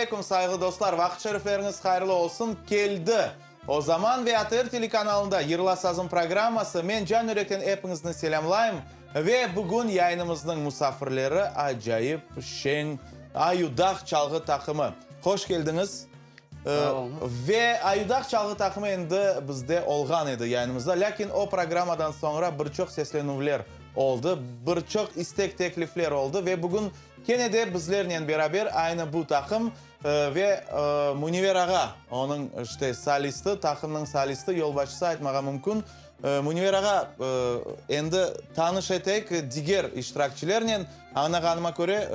aleyküm, sayğılı dostlar! Vaqıt şerifleriñiz hayırlı olsun! Keldi o zaman ve ATR telekanalında Yırla sazım programması. Men can yürekten epiñizni selâmlayım ve bugün yayınımıznıñ musafirleri acayip şeñ Ayudağ çalğı taqımı. Hoş keldiñiz! Sağ oluñız. Ve Ayudağ çalğı taqımı endi bizde olğan edi yayınımızda, lâkin o programmadan soñra bir çoq seslenüvler oldı, bir çoq istek-teklifler oldı ve bugün kene de bizlernen beraber aynı bu taqım ve Münevver ağa, onıñ işte solisti, taqımnıñ solisti, yolbaşçısı aytmağa mümkün. Münevver ağa, endi tanış eteyik diger iştirakçilernen, añlağanıma köre,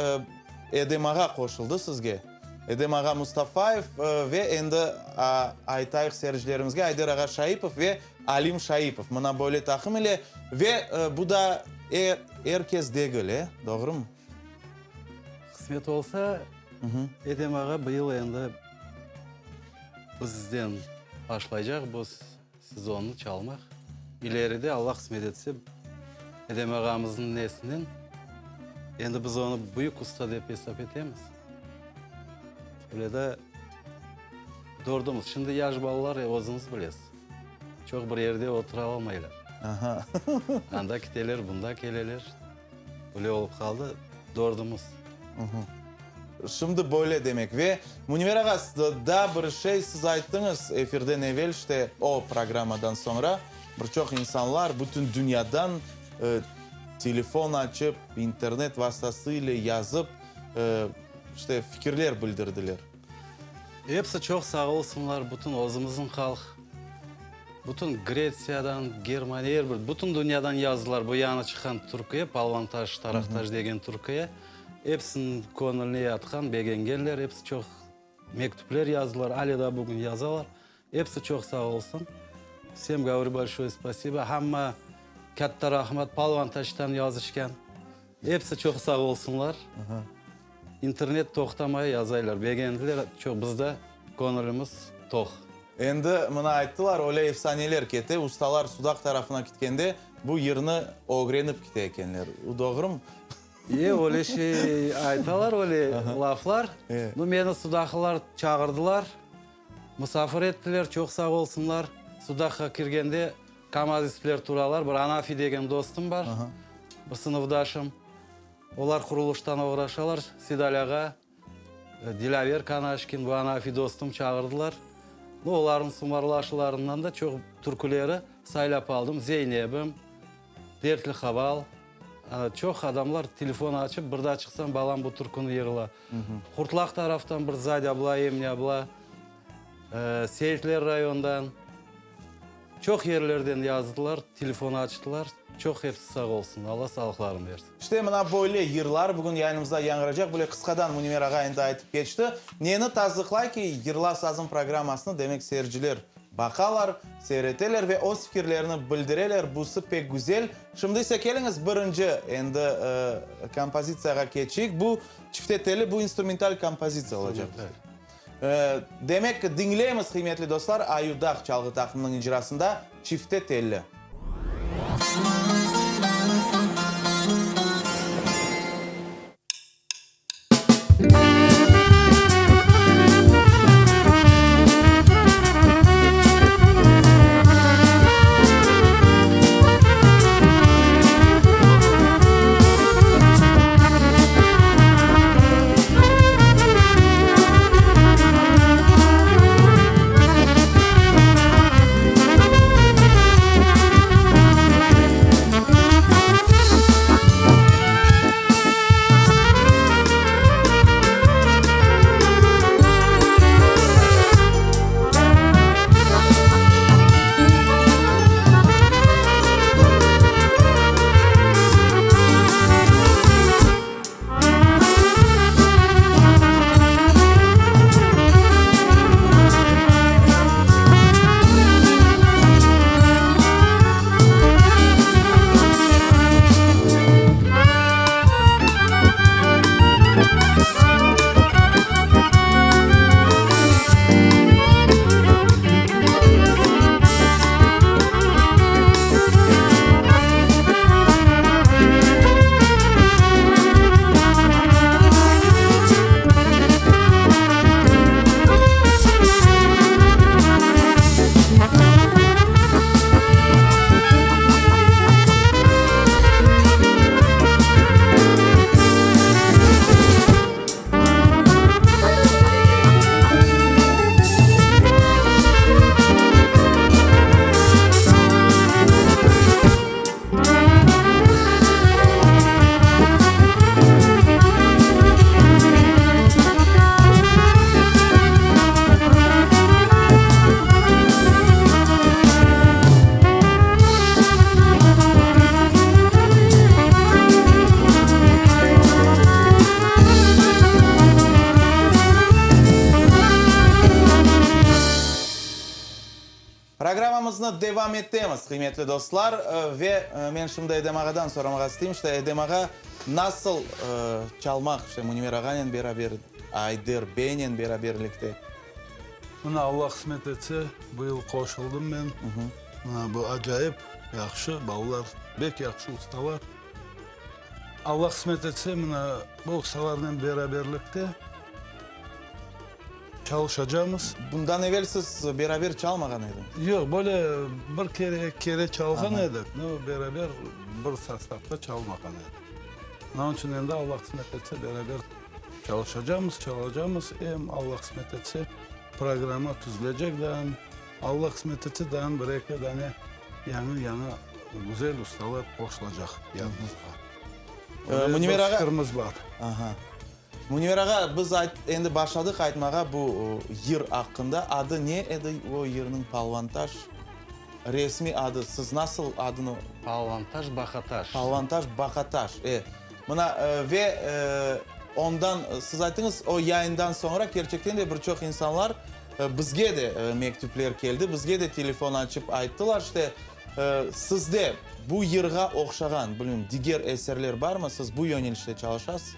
Edem ağa qoşuldı sizge. Edem ağa Mustafayev ve endi aytayıq seyircilerimizge Ayder ağa Şaipov ve Alim Şaipov. Mına böyle taqım ile ve bu da er kes degil, e, doğrumı? Qısmet olsa, Edem ağa bıyıl endi bizden başlaycaq bu sezonnı çalmaq. İleride, Alla qısmet etse, Edem ağamıznıñ nesinen, endi biz onı büyük usta dep esap etemiz. Öyle de dördümiz. Şimdi yaş balalar, özüñiz bilesiz, çoq bir yerde otura almaylar. Anda kiteler, bunda keleler. Öyle olıp qaldı, dördümiz. Şimdi böyle demek. Ve, Münver ağa, daa bir şey, siz ayttıñız efirden evel, işte, o programmadan soñra, bir çoq insanlar bütün dünyadan telefon açıp, internet vastası ile yazıp, işte, fikirler bildirdiler. Episi çoq sağ olsunlar, bütün özümizniñ halq, bütün Gretsiyadan, Germaniya, er bir, bütün dünyadan yazdılar bu yañı çıqqan türküye, Palvantaş, Taraqtaş degen türküye. Episiniñ köñlüne yatqan, begengenler, episi çoq mektüpler yazdılar, ale daa bugün yazalar. Episi çoq sağ olsun. Vsem govorю bolşoye spasibo. Hamma katta rahmat, Palvantaştan yazışqan. Episi çoq sağ olsunlar. İnternet toqtamay yazaylar, begendiler çoq, biz de köñlümiz toq. Endi mına ayttılar, öyle efsaneler kete, ustalar Sudaq tarafına kitkende bu yırnı ögrenip kite ekenler. Doğrumı? E, öyle şey aytalar, öyle laflar. Nu, meni sudaqlılar çağırdılar, musafir ettiler, çoq sağ olsunlar. Sudaqqa kirgende kamazistler turalar, bir Anafi degen dostum bar, bir sınıfdaşım. Olar qurulıştan oğraşalar, Sidal ağa, Dilâver Kanaşkin, bu Anafi dostum çağırdılar. Nu, olarnıñ sımarlaşlarından da çoq türküleri saylap aldım, Zeynebim, Dertli haval. Çoq adamlar telefon açıp, bir daa çıqsam, balam bu türküni yırla. Qurtlaq taraftan bir Zade abla, Emine abla, Seyitler rayondan, çoq yerlerden yazdılar, telefon açtılar. Çoq hepsi sağ olsun, Alla sağlıqlarını bersin. İşte, mına böyle yırlar bugün yayınımızda yañğıracaq. Böyle qısqadan Münver ağa endi aytıp keçti. Neni tasdıqlay ki, Yırla sazım programmasını, demek, seyirciler Baqalar, seyreteler ve öz fikirlerini bildireler, busı pek güzel. Şimdi ise keliñiz birinci endi kompozitsiyağa keçeyik. Bu çifte telli, bu instrumental kompozitsiya olacaq. Demek, diñleymiz, qıymetli dostlar, Ayudağ çalğı taqımınıñ icrasında Çifte telli. Programmamıznı devam etemiz, qıymetli dostlar. Ve men şimdi Edem ağadan soramağa isteyim, işte Edem ağa, nasıl çalmaq, işte Münver ağanen beraber, Ayder beynen beraberlikte? Mına, Alla qısmet etse, bu yıl qoşuldım men. Mına, bu acayip yahşı balalar, bek yahşı ustalar. Alla qısmet etse, mına, bu ustalarnen beraberlikte çalışacamız. Bundan evel siz beraber çalmağan ediñiz? Yoq, böyle bir kere, eki kere çalğan edik, no, beraber bir sostavda çalmağan edik. Onıñ içün endi Alla qısmet etse, beraber çalışacamız, çalacamız. Em Alla qısmet etse, programma tüzülecek daa. Alla qısmet etse, daa bir-eki dane yañı-yañı güzel ustalar qoşulacaq yanımızğa. Münver ağa. Öyle bir fikirimiz bar. Aha. Münver ağa, biz endi başladıq aytmağa bu yır aqqında. Adı ne edi o yırnıñ, Palvantaş? Resmiy adı, siz nasıl adını? Palvantaş Baqataş. Palvantaş Baqataş, e. Mına, ve ondan, siz ayttıñız, o yayından soñra kerçekten de bir çoq insanlar bizge de mektüpler keldi, bizge de telefon açıp ayttılar, işte, sizde bu yırğa oqşağan, bilmeyim, diger eserler barmı, siz bu yönelişte çalışasız?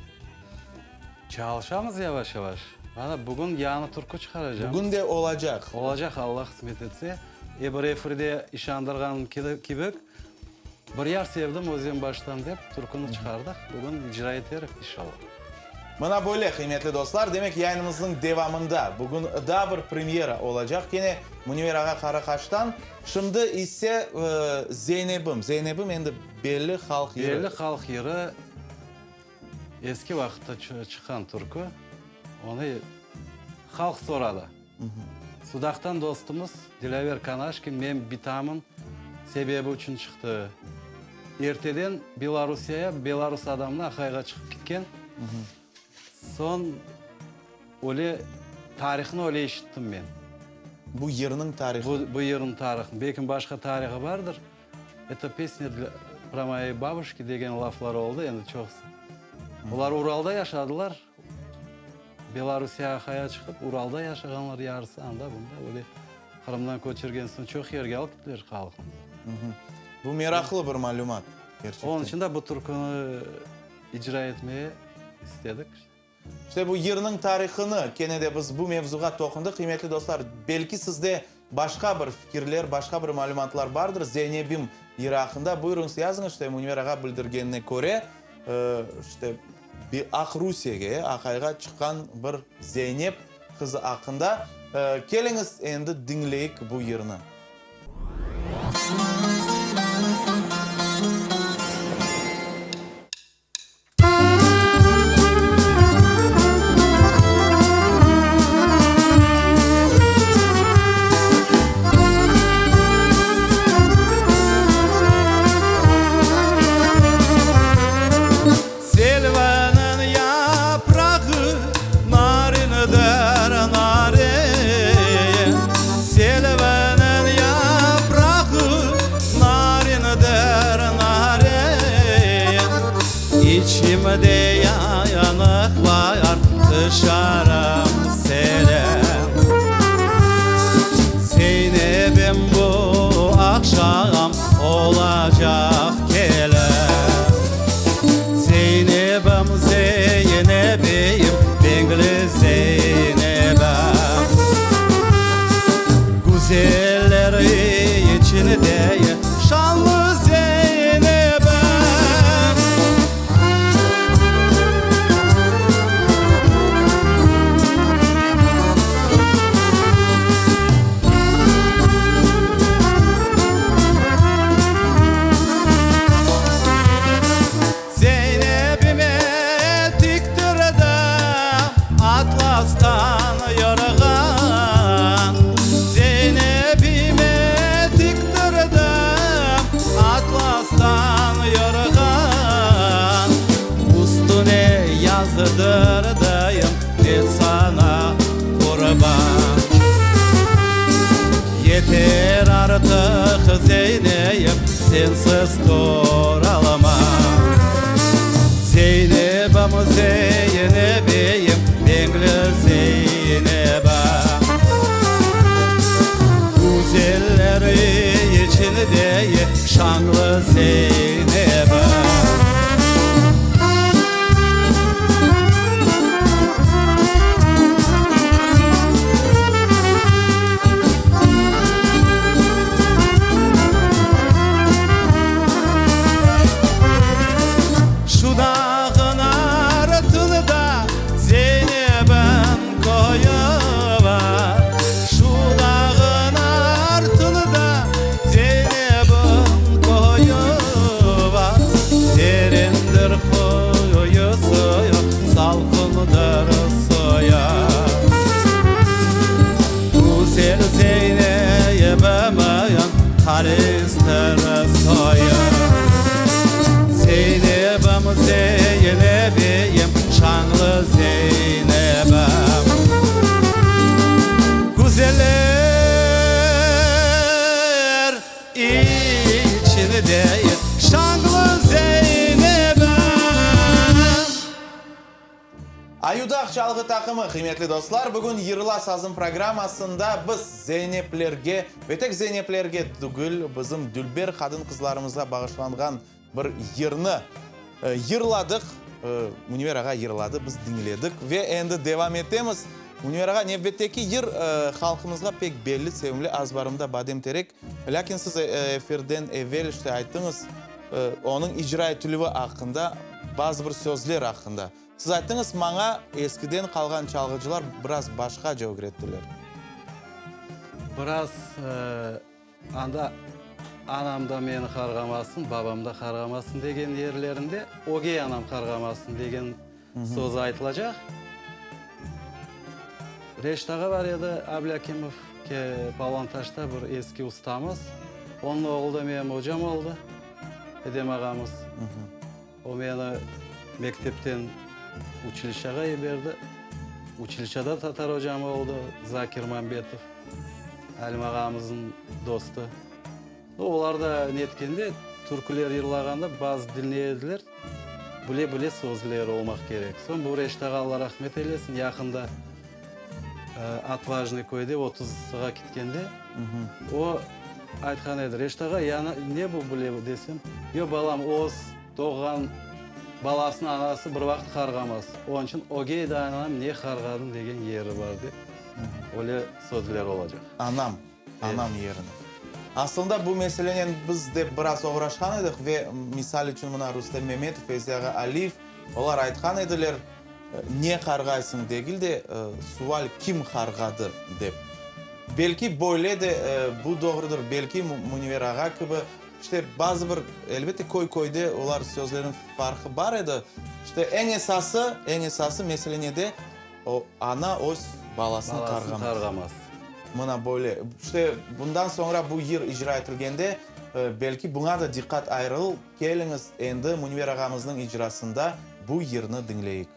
Çalışamız yavaş-yavaş. Mana, bugün yañı türkü çıqaracamız. Bugün de olacaq. Olacaq, Alla qısmet etse. E bir efirde işandırğanım kibi, Bir yar sevdim Özenbaştan dep türküni çıqardıq. Bugün icra eterik, inşallah. Mına böyle, qıymetli dostlar, demek, yayınımıznıñ devamında bugün daa bir premyera olacaq, kene Münver ağa Qaraqaştan. Şimdi ise Zeynebim. Zeynebim endi belli halq yırı. Belli halq yırı. Eski vaqıtta çıqqan türkü, onı halq soradı. Sudaqtan dostumız Dilâver Kanaşkin men bitamın sebebi içün çıqtı. Erteden Belarusiyaya belarus adamına aqayğa çıqıp ketken. Soñ öyle tarihnı öyle eşittim men. Bu yırnıñ tarihı. Bu yırnıñ tarihını. Belki başqa tarihı bardır. Eto pesnâ dlâ pro moyey babuşki degen laflar oldı endi çoqusı. Olar Uralda yaşadılar. Belarusiyağa qaya çıqıp, Uralda yaşağanlar yarısı anda, bunda öyle Qırımdan köçürgen soñ çoq yerge alıp kettiler halqnı. Bu meraqlı bir malümat, kerçekten. Onıñ içün de bu türküni icra etmeye istedik. İşte bu yırnıñ tarihını, kene de biz bu mevzuğa toqundıq, qıymetli dostlar, belki sizde başqa bir fikirler, başqa bir malümatlar bardır Zeynebim yırı aqqında, buyurıñız, yazıñız, işte Münver ağa bildirgenine köre, işte Aqrusiyege, aqayğa çıqqan bir Zeynep qızı aqqında. Keliñiz, endi diñleyik bu yırnı. Selveniñ yaprağı narindir, narin. Selveniñ yaprağı narindir, narin. İçimde yanıq bar, tışarım selim. Zeynebim bu aqşam olacaq kelim. Zeynebim, Zeynebim, beñli Zeynebim. Güzeller içinde şanlı Zeynebim. Zeynebime tiktirdim atlastan yorğan, Zeynebime tiktirdim atlastan yorğan, Üstüne yazdırdım men saña qurban. Yeter artıq, Zeynep, sensiz turalmam. Zeynebim, Zeynebim, beñli Zeynebim. Güzeller. Şanlı Zeynebim. Şu dağın artında Zeynebim köyü bar. Şu dağın artında Zeynebim köyü bar. Terendir quyusı, salqındır suyu. Güzel Zeynebimiñ halistir soyu. Zeynebim, Zeynebim, şanlı Zeynebim. Güzeller içinde şanlı Zeynebim. Ayudağ çalğı taqımı, qıymetli dostlar, bugün Yırla sazım programmasında biz Zeyneplerge, ve tek Zeyneplerge tügül, bizim dülber qadın-qızlarımızğa bağışlanğan bir yırnı yırladıq. Münver ağa yırladı, biz diñledik ve endi devam etemiz. Münver ağa, nevbetteki yır halqımızğa pek belli, sevimli Azbarımda badem terek. Lâkin siz efirden evel işte ayttıñız, onıñ icra etilüvi aqqında, bazı bir sözler aqqında. Siz ayttıñız, maña eskiden qalğan çalğıcılar biraz başqaca ögrettiler. Biraz anda anam da meni qarğamasın, babam da qarğamasın degen yerlerinde ögey anam qarğamasın degen söz aytılacaq. Reşit ağa bar edi, Ablâkimov, Palvantaşta bir eski ustamız. Onıñ oğlu da menim ocam oldı, Edem ağamız. O meni mektepten uçilişağa yiberdi. Uçilişada tatar ocam oldı, Zakir Mambetov, Alim ağamıznıñ dostu. Olar da netkende, türküler yırlağanda bazı diñley ediler, bile-bile sözleri olmaq kerek. Soñ bu Reşit ağa Alla rahmet eylesin, yaqında Otvajnıy köyde otuzğa ketkende, o aytqan edi, Reşit ağa, ya ne bu bile desem, yoq, balam, öz doğğan balasını anası bir vaqıt qarğamaz, onıñ içün ögey de anam ne qarğadıñ degen yeri bar dep, öyle sözler olacaq. Anam, anam yerine. Aslında bu meselenen biz de biraz oğraşqan edik ve misal içün mına Rustem Memetov, Fevzi ağa Aliyev, olar aytqan ediler, Ne qarğaysıñ degil de, sual kim qarğadı dep. Belki böyle de bu doğrudır, belki Münver ağa kibi, işte bazı bir, elbette köy-köyde olar sözlerniñ farqı bar edi. İşte eñ esası, eñ esası mesele nede, o ana öz balasını qarğamaz. Mına böyle. İşte bundan soñra bu yır icra etilgende, belki buña da diqqat ayırıl. Keliñiz, endi Münver ağamıznıñ icrasında bu yırnı diñleyik.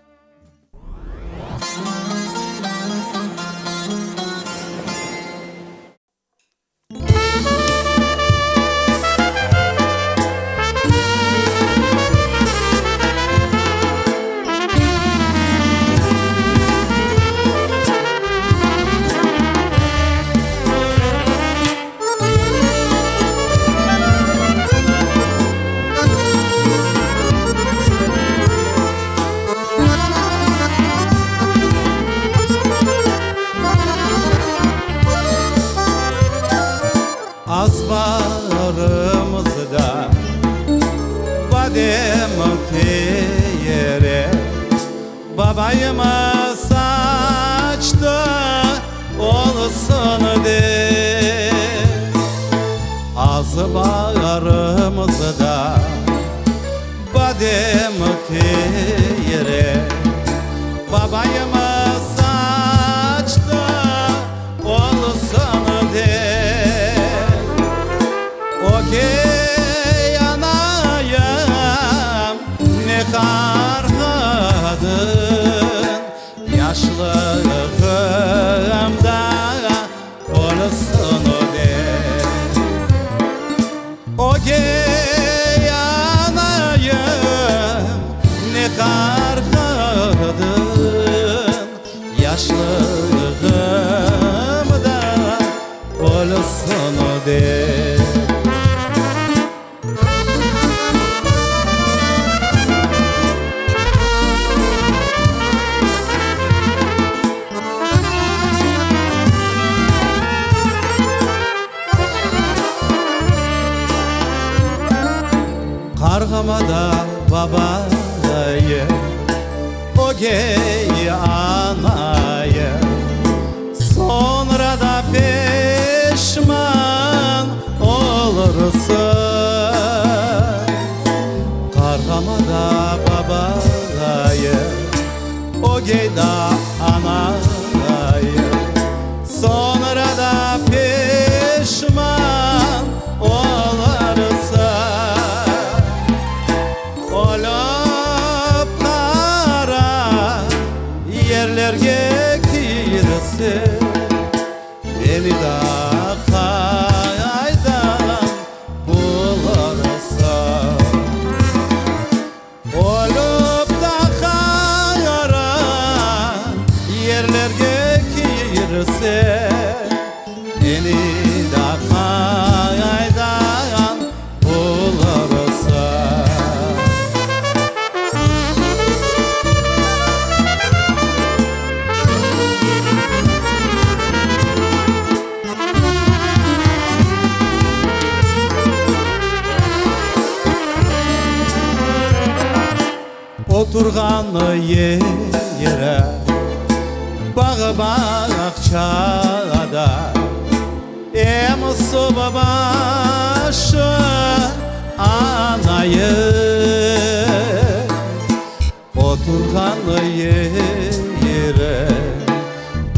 Azbarımızda badem terek, Babayım saçtı olsun dep, Azbarımızda badem terek, Babayım saçtı olsun dep, Ögey anayım ne qarğadın, Yaşlığımda olsun dep. Ögey anayım ne qarğadın, Yaşlığımda olsun dep. Qarğama da babayı, ögey anayı, Soñra da peşman olursıñ. Qarğama da babayı, ögey da anayı, Soñra da peşman olursıñ. Ölip qara yerlerge kirse, Meni daa qaydan bulursıñ? Ölip da qara yerlerge kirse, Meni da qaydan bulursıñ? Oturğan yeri bağ-bağçada, Em soba başı anayı. Oturğan yeri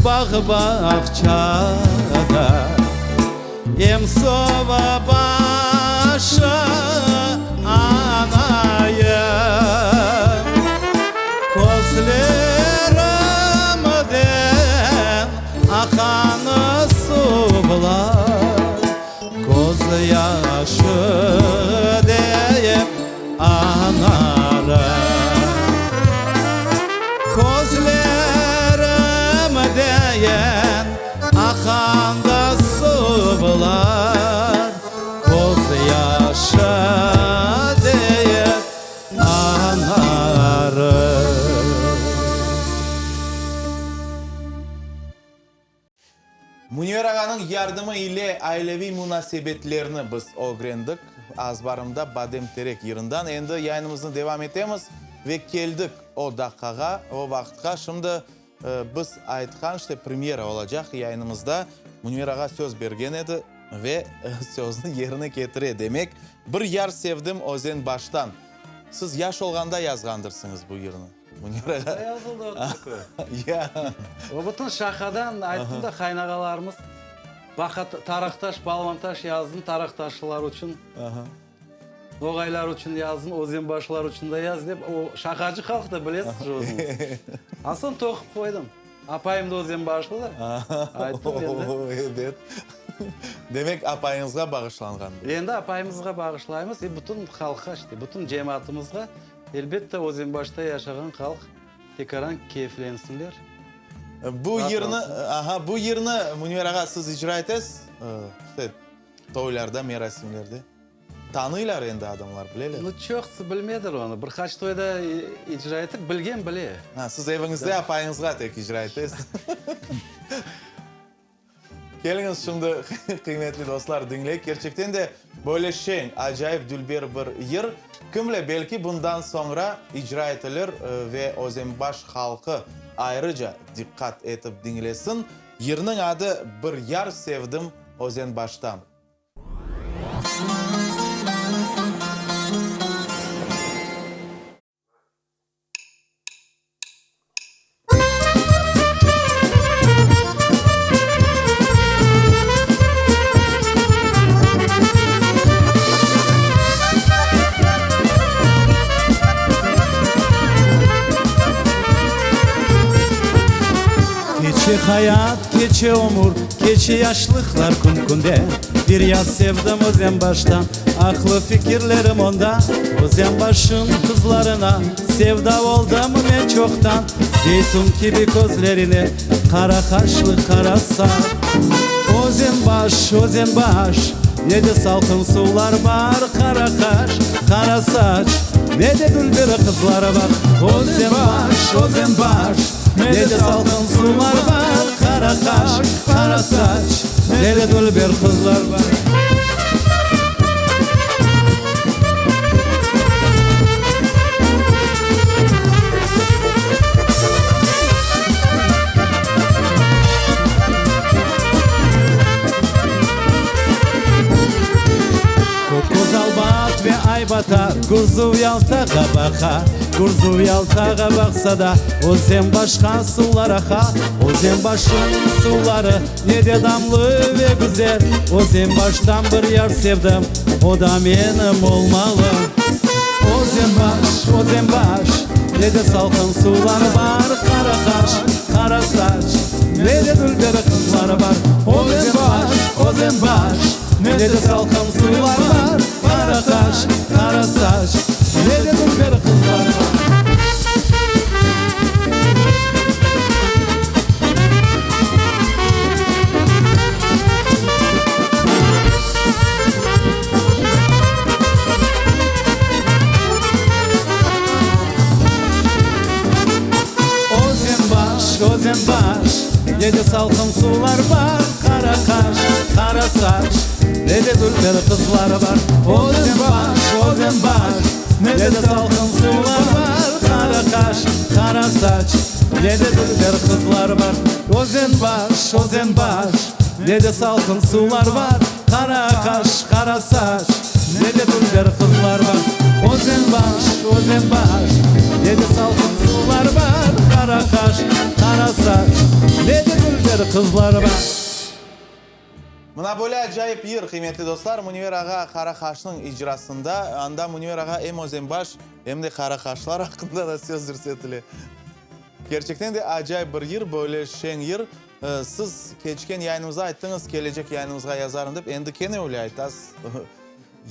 bağ-bağçada, Em soba başı anayı. Közlerimden aqan suvlar, Köz yaşı deyip añarım. Közlerimden aqan da suvlar, Köz yaşı deyip añarım. Münver ağanıñ yardımı ile aileviy munasebetlerni biz ögrendik. Azbarımda badem terek yırından endi yayınımıznı devam etemiz ve keldik o daqqağa, o vaqıtqa. Şimdi biz aytqan, işte, premyera olacaq yayınımızda. Münver ağa söz bergen edi ve sözni yerine ketire. Demek, Bir yar sevdim Özenbaştan. Siz yaş olğanda yazğandırsıñız bu yırnı. Münver ağa. Yazıldı o türkü. Ya. O bütün şaqadan ayttım da, qaynağalarımız baqa Taraqtaş, Balvantaş yazdın Taraqtaşlılar içün. Noğaylar içün yazdın, Özenbaşlılar içün de yaz dep, o şaqacı halq da bilesiz özüñiz. A soñ toqup qoydım. Apayım da Özenbaşlı da. Ayttım endi. Ebet. Demek, apayıñızğa bağışlanğan. Endi apayımızğa bağışlaymız ve bütün halqqa, işte, bütün cemaatımızğa. Elbette, Özenbaşta yaşağan halq tekaran keyflensinler. Bu yırnı, aha, bu yırnı, Münver ağa, siz icra etesiz, işte, toylarda, merasimlerde? Tanıylar endi adamlar, bileler. Nu, çoqusı bilmedir onı. Bir qaç toyda icra ettik, bilgen bile. Ha, siz eviñizde apayıñızğa tek icra etesiz. Keliñiz şimdi, qıymetli dostlar, diñleyik. Kerçekten de böyle şeñ, acayip dülber bir yır. Kimle, belki bundan soñra icra etilir ve Özenbaş halqı ayrıca diqqat etip diñlesin. Yırnıñ adı Bir yar sevdim Özenbaştan. Keçe hayat, keçe ömür, keçe yaşlıqlar kün-künden. Bir yar sevdim Özenbaştan, aqlı fikirlerim onda. Özenbaşıñ qızlarına sevda oldım men çoqtan. Zeytun kibi közlerine, qara qaşlı, qara saç. Özenbaş, Özenbaş, ne de salqın suvlar bar, Qara qaş, qara saç, ne de dülber qızlar bar. Özenbaş, Özenbaş, ne de salqın suvlar bar, Qara qaş, qara saç, ne de dülber qızlar bar. Ay batar, Gurzuf Yaltağa baqa. Gurzuf Yaltağa baqsa da, Özenbaşqa suvlar aqa. Özenbaşnıñ suvları ne de damlı ve güzel. Özenbaştan bir yar sevdim, o da menim olmalı. Özenbaş, Özenbaş, ne de salqın suvları bar. Qara qaş, qara saç, ne de dülber qızları bar. Özenbaş, Özenbaş, ne de salqın suvlar bar. Qara qaş, qara saç, ne de dülber qızları bar. Özenbaş, Özenbaş, ne de salqın suvlar bar, Qara qaş, qara saç, ne de dülber qızlar bar. Özenbaş, Özenbaş, ne de salqın suvlar bar, Qara qaş, qara saç, ne de dülber qızlar bar. Özenbaş, Özenbaş, ne de salqın suvlar bar, Qara qaş, qara saç, ne de dülber qızlar bar. Özenbaş, Özenbaş, ne de salqın suvlar bar, Qara qaş, qara saç, ne de dülber qızlar bar. Mına böyle acayip yır, qıymetli dostlar, Münver ağa Qaraqaşnıñ icrasında. Anda Münver ağa em Özenbaş, em de Qaraqaşlar aqqında da söz yürsetile. Kerçekten de acayip bir yır, böyle şeñ yır. Siz keçken yayınımızda ayttıñız, kelecek yayınımızğa yazarım dep, endi kene öyle aytasız.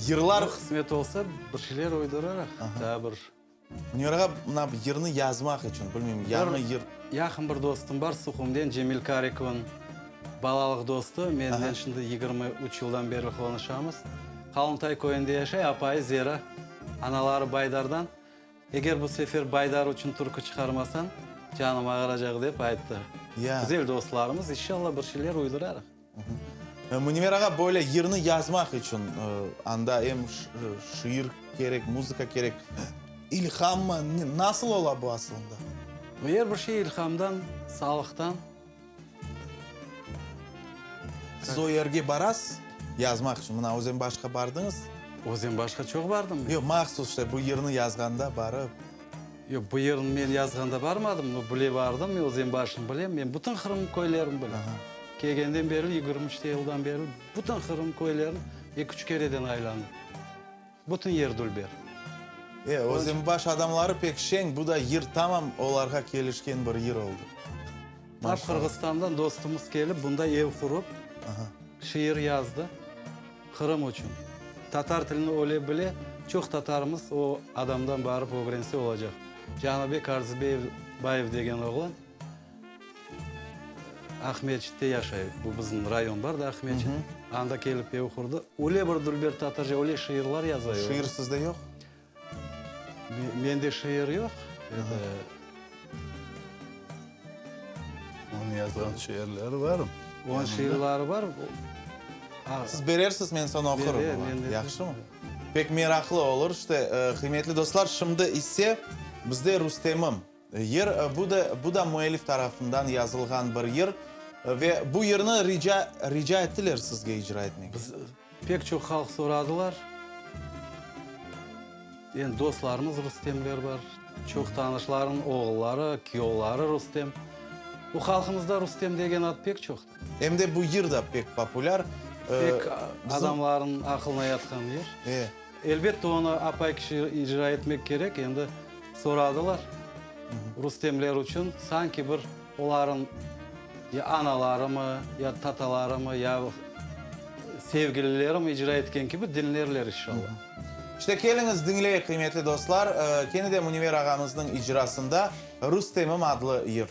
Yırlar. Qısmet olsa, bir şeyler uydurarıq, daa bir. Münver ağa, mına yırnı yazmaq içün, bilmeyim, yañı yır. Yaqın bir dostum bar, Suhumden, Cemil Karikovnıñ balalıq dostu. Menden şimdi 23 yıldan berli qonuşamız. Qalıntay köyünde yaşay, apayı Zera, anaları Baydardan. Eger bu sefer Baydar içün türkü çıqarmasañ, canım ağıracaq, dep ayttı. Güzel dostlarımız, inşallah bir şeyler uydurarıq. Münver ağa, böyle yırnı yazmaq içün anda em şiir kerek, muzıka kerek, ilhammı, nasıl ola bu asılında? Er bir şey ilhamdan, sağlıqtan. Siz o yerge barasız yazmaq içün, mına Özenbaşqa bardıñız? Özenbaşqa çoq bardım men. Yoq, mahsus işte bu yırnı yazğanda barıp. Yoq, bu yırnı men yazğanda barmadım, no bile bardım, men Özenbaşnı bilem, men bütün Qırım köylerini bilem. Kelgenden berli, 23 yıldan berli bütün Qırım köylerini eki-üç kereden aylandım. Bütün yer dülber. E, Özenbaş adamları pek şeñ, bu da yır tamam olarğa kelişken bir yır oldı. Tap Qırğızstandan dostumız kelip, bunda ev qurıp, şiir yazdı Qırım içün. Tatar tilini öyle bile, çoq tatarımız o adamdan barıp ögrense olacaq. Canıbek Arzıbeyev Bayev degen oğlan Aqmescitte yaşay, bu bizim rayon bar da Aqmescit, anda kelip ev qurdı. Öyle bir dülber tatarca, öyle şiirlar yaza. Şiir sizde yoq? Mende şiir yoq. Onıñ yazğan şiirleri bar. Onıñ şiirleri bar. Siz berersiz, men soñ oqurım. Yahşımı? Pek meraqlı olur. İşte, qıymetli dostlar, şimdi ise bizde Rustemim yır. Bu da, bu da müellif tarafından yazılğan bir yır. Ve bu yırnı rica, rica ettiler sizge icra etmege. Biz, pek çoq halq soradılar. Endi dostlarımız Rustemler bar. Çoq tanışlarımnıñ oğulları, kuyovları Rustem. Bu halqımızda Rustem degen ad pek çoqtır. Em de bu yır da pek populâr. Pek adamlarnıñ aqılına yatqan yır. E. Elbette, onı apay kişi icra etmek kerek. Endi soradılar Rustemler içün, sanki bir olarıñ ya analarımı, ya tatalarımı, ya sevgililerimi icra etken kibi diñlerler inşallah. İşte, keliñiz, diñleyik, qıymetli dostlar, kene de Münver ağamıznıñ icrasında Rustemim adlı yır.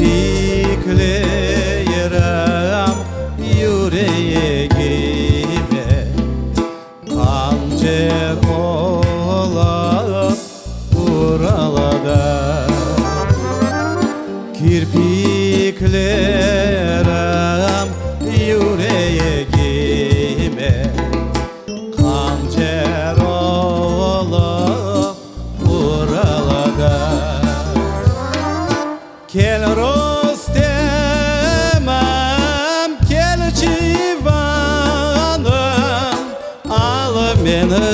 Kirpiklerim yüregime Qancer olıp uruldı. Kirpiklerim yüregime Qancer olıp uruldı. Kel Rustemim, kel civanım, al meni.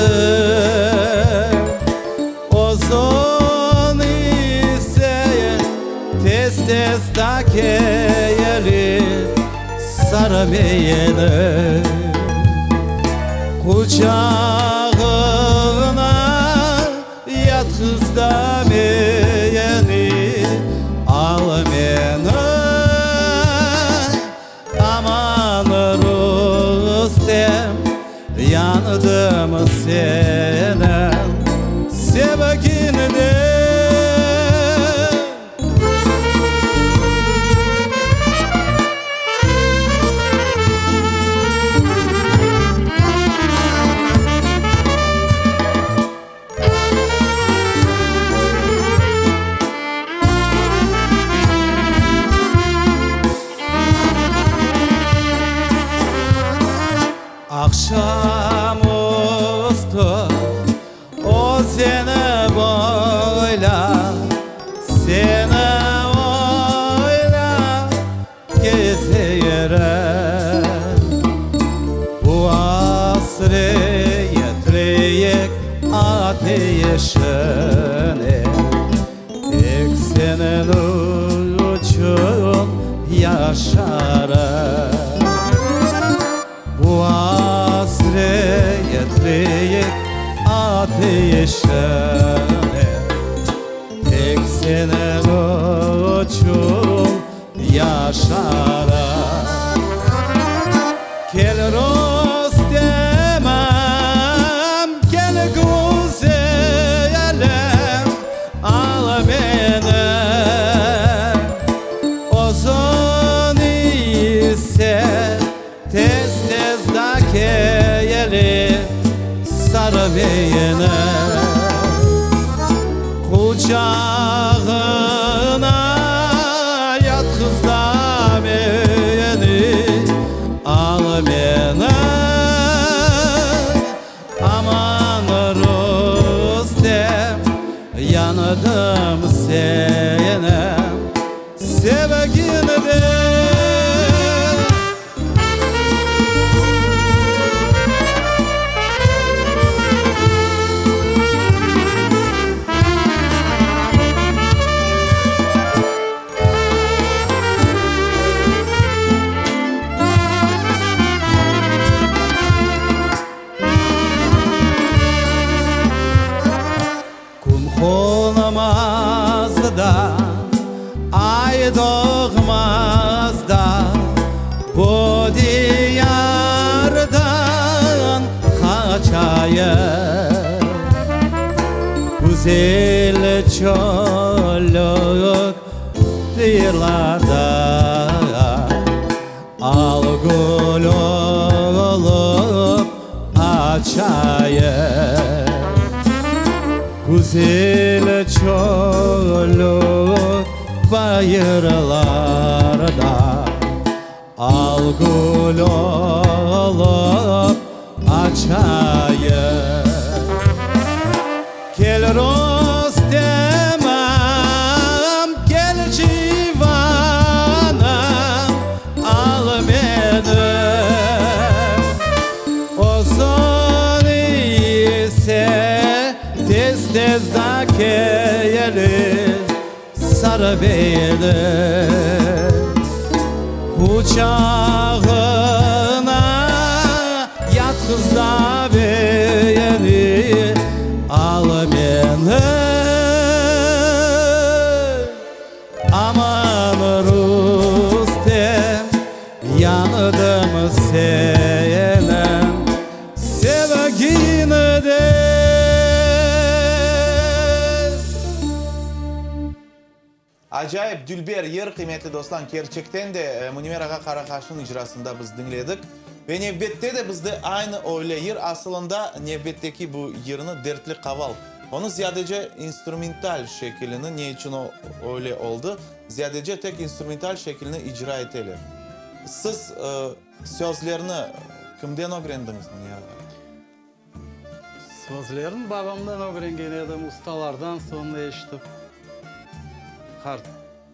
Özün ise tez-tez da kelip sar meni. Quçağına yatqız da meni, al meni, aman Rustem, yandım seniñ sevgiñden. Aqşam üstü özeni boylap, Seni oylap kezeyirem. Bu asretlik ateşine Tek seniñ içün yaşarım. Bu asretlik ateşine Tek seniñ içün yaşarım. Kel Rustemim, kel güzelim, al meni. Özün ise tez-tez da kelip sar meni. Quçağına yatqız da meni, al meni. Aman Rustem, yandım seniñ sevgiñden. Kün qonmaz da, ay doğmaz da, bu diyardan qaçayım. Güzel çöllük diyarlarda al gül olıp açayım. Güzel çöllük bayırlarda al gül olıp açayım. Kel Rustemim, kel civanım, al meni. Özün ise tez-tez da kelip sar meni. Quçağına yatqız da meni, al meni. Aman Rustem, yandım seniñ sevgiñden. Acayip, dülber yır, qıymetli dostlar, kerçekten de Münver ağa Qaraqaşnıñ icrasında biz diñledik. Ve nevbette de bizde aynı öyle yır, asılında nevbetteki bu yırnı Dertli qaval, onı ziyadece instrumental şekilini, ne içün o öyle oldı, ziyadece tek instrumental şekilini icra eteler. Siz sözlerni kimden ögrendiñiz, Münver ağa? Sözlerini babamdan ögrengen edim, ustalardan soñra eşitip. Qart,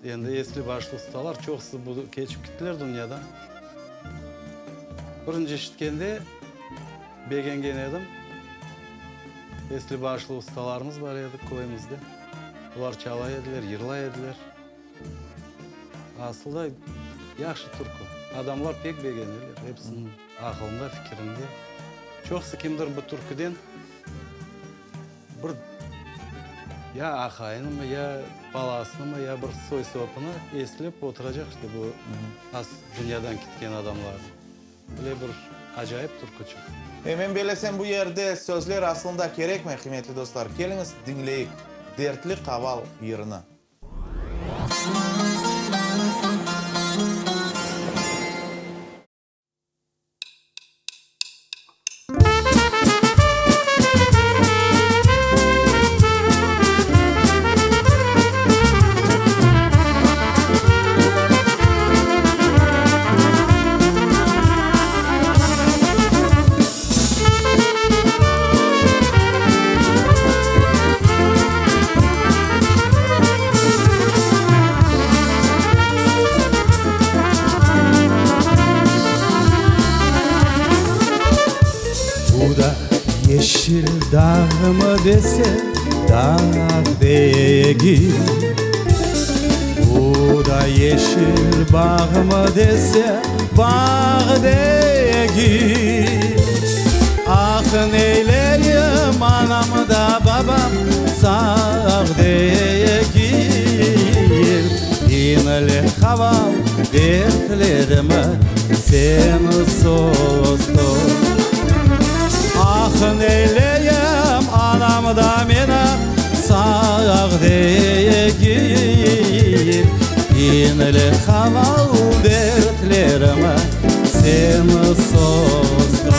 endi esli-başlı ustalar, çoqusı bu keçip kittiler dünyadan. Birinci eşitkende begengen edim. Esli-başlı ustalarımız bar edi köyümizde. Olar çala ediler, yırlay ediler. Asılda yahşı türkü. Adamlar pek begeneler, episiniñ aqılında, fikirinde. Çoqusı kimdir bu türküden bir ya aqayınımı, ya balasınımı, ya bir soy-sopunı eslep oturacaq, işte bu az dünyadan ketken adamlarnı. Böyle bir acayip türküçik. E, men bellesem, bu yerde sözler aslında kerekmey, qıymetli dostlar. Keliñiz, diñleyik Dertli qaval yırını. Bu da yeşil dağmı dese, dağ degil. Bu da yeşil bağmı dese, bağ degil. Ah, neyleyim, anam da babam sağ degil. İnle qaval dertlerimi sen sustır. Ah, neyleyim, anam da menim sağ degil. İnle qaval dertlerimi sen sustır.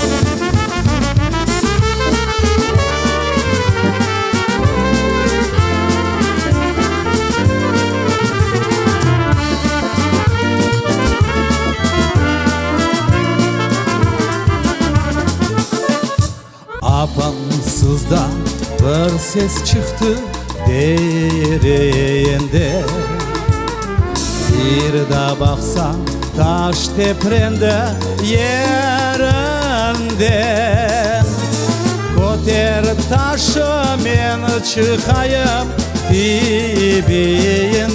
Apansızdan bir ses çıqtı derende, Bir da baqsam, taş teprendi yerinden. Köter taşı, men çıqayım tibinden,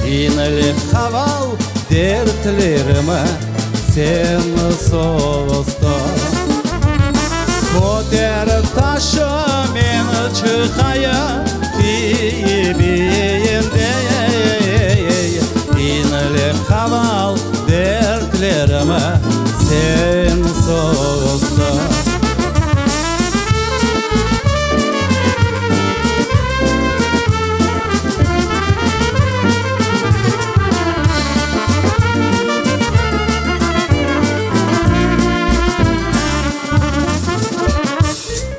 İnle qaval dertlerimi sen sustır. Köter taşı, men çıqayım tibinden, İnle qaval dertlerimi sen sustır.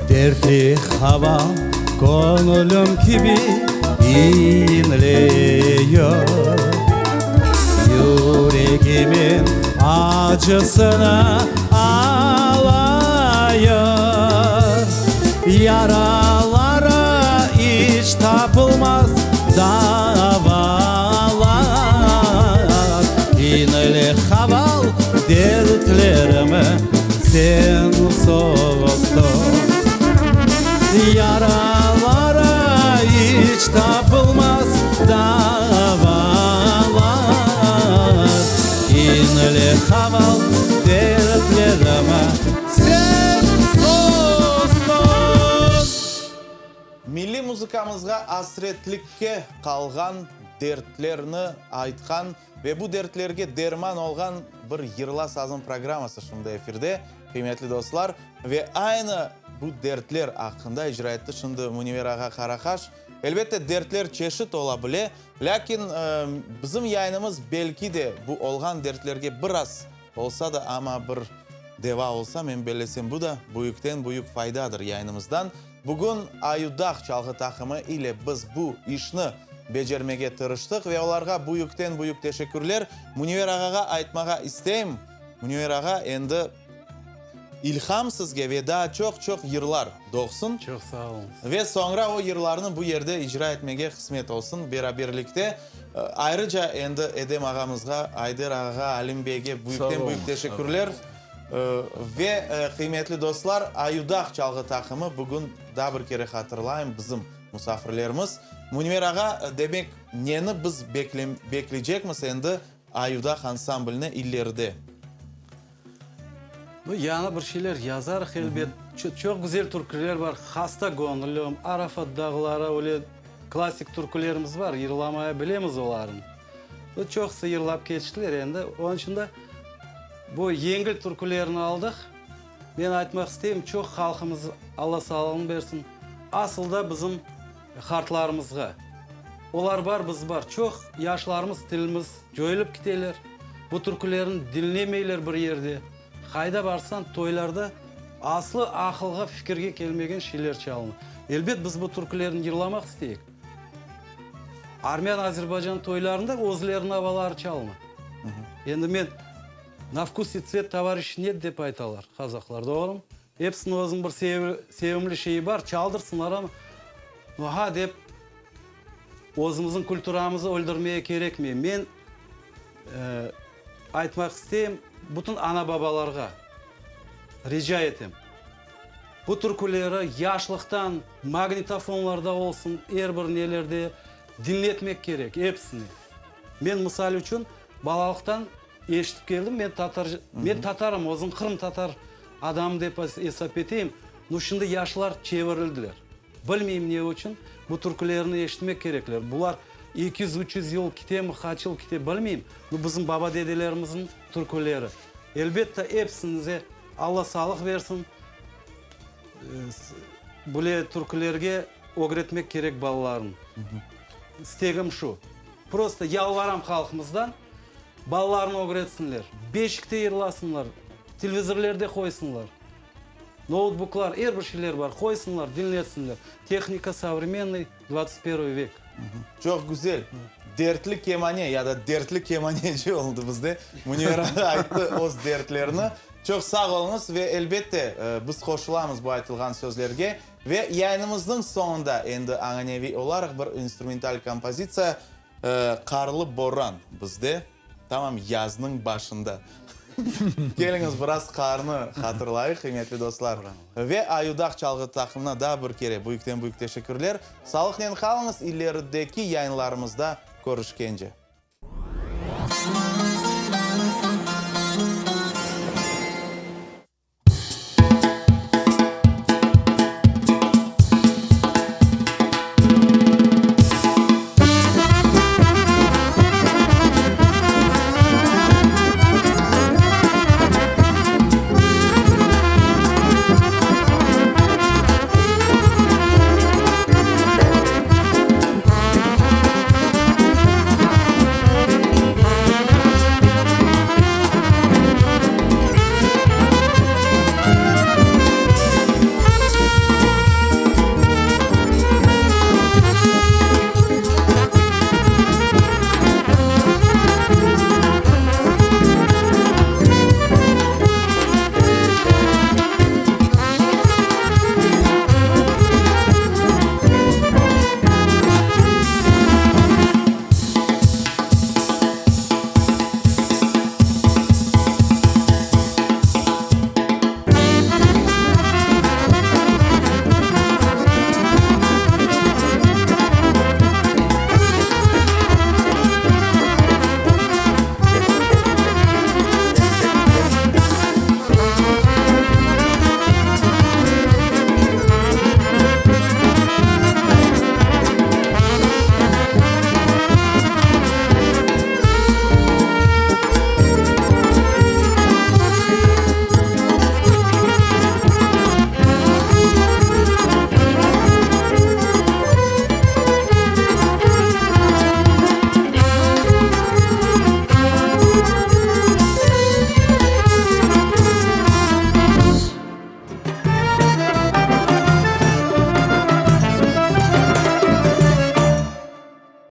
Dertli qaval köñlüm kibi inliyor, Yüregimin acısını ağlıyor. Yaralara iç tapılmaz davalar, İnle qaval dertlerimi sen sustır. Yaralara iç tapılmaz davalar, İnle qaval dertlerimi sen sustır. Milliy muzıkamızğa asretlikke qalğan dertlerni aytqan ve bu dertlerge derman olğan bir Yırla sazım programması şimdi efirde, qıymetli dostlar. Ve aynı. Bu dertler aqqında icra etti şimdi Münevver ağa Qaraqaş. Elbette, dertler çeşit ola bile, lâkin bizim yayınımız belki de bu olğan dertlerge biraz olsa da, amma bir deva olsa, men bellesem, bu da büyükten-büyük faydadır yayınımızdan. Bugün Ayudağ çalğı taqımı ile biz bu işni becermege tırıştıq ve olarğa büyükten-büyük teşekkürler. Münevver ağağa aytmağa isteyim, Münevver ağa, endi İlham sizge ve daa çoq-çoq yırlar doğsun. Çoq sağ oluñız. Ve soñra o yırlarnı bu yerde icra etmege qısmet olsun beraberlikte. Ayrıca endi Edem ağamızğa, Ayder ağağa, Alim beyge büyükten-büyük teşekkürler. Ve, qıymetli dostlar, Ayudağ çalğı taqımı bugün, daa bir kere hatırlayım, bizim musafirlerimiz. Münver ağa, demek, neni biz bekleycekmiz endi Ayudağ ansambline ileride? Nu, yañı bir şeyler yazarıq, elbet. Çoq güzel türküler bar. Hasta göñlüm, Arafat dağları, öyle klassik türkülerimiz bar, yırlamaya bilemiz olarnı. Nu, çoqusı yırlap keçtiler endi. Onıñ içün de bu yengil türkülerni aldıq. Men aytmaq isteyim, çoq halqımız, Alla sağlığını bersin, asıl da bizim qartlarımızğa. Olar bar, biz bar. Çoq yaşlarımız tilimiz coyulıp kiteler. Bu türkülerni diñlemeyler bir yerde. Qayda barsañ, toylarda aslı aqılğa, fikirge kelmegen şeyler çalına. Elbet, biz bu türkülerni yırlamaq isteyik. Armyan, azerbaycan toylarında özleriniñ avaları çalına. Endi men, na vkus i tsvet tovarişç net dep aytalar qazaqlar, doğrumı? Episiniñ özüniñ bir sevimli şeyi bar, çaldırsınlar amma, ha dep özümizniñ kulturamızı öldürmeye kerekmey. Men aytmaq isteyim, bütün ana-babalarğa rica etem, bu türküleri yaşlıqtan magnitofonlarda olsun, er bir nelerde diñletmek kerek episine. Men, misal içün, balalıqtan Eşitip keldim, men tatar, men tatarım, özüm qırımtatar adamım dep esap eteyim. Nu, şimdi yaşlar çevirildiler. Bilmeyim ne içün, bu türkülerni eşitmek kerekler. Bular 200, 300 yıl kitemi, qaç yıl kite, bilmeyim. Nu, bizim baba-dedelerimizniñ türküleri. Elbette, episiñize Alla sağlıq bersin. Böyle türkülerge ögretmek kerek balalarnı. İstegim şu. Prosto yalvaram halqımızdan, balalarını ögretsinler, beşikte yırlasınlar, televizorlerde qoysınlar, noutbuklar, er bir şeyler bar, qoysınlar, diñletsinler. Tehnika sovremennoy, dvadtsat pervıy vek. Çoq güzel. Dertli kemane ya da dertli kemaneci oldı bizde. Münevver ağa ayttı öz dertlerini. Çoq sağ oluñız ve elbette biz qoşulamız bu aytılğan sözlerge. Ve yayınımıznıñ soñunda endi añaneviy olaraq bir instrumental kompozitsiya Qarlı boran bizde, tamam yaznıñ başında. Keliñiz biraz qarnı hatırlayıq, qıymetli dostlar. Ve Ayudağ çalğı taqımına daa bir kere büyükten-büyük teşekkürler. Sağlıqnen qalıñız, ilerideki yayınlarımızda körüşkence.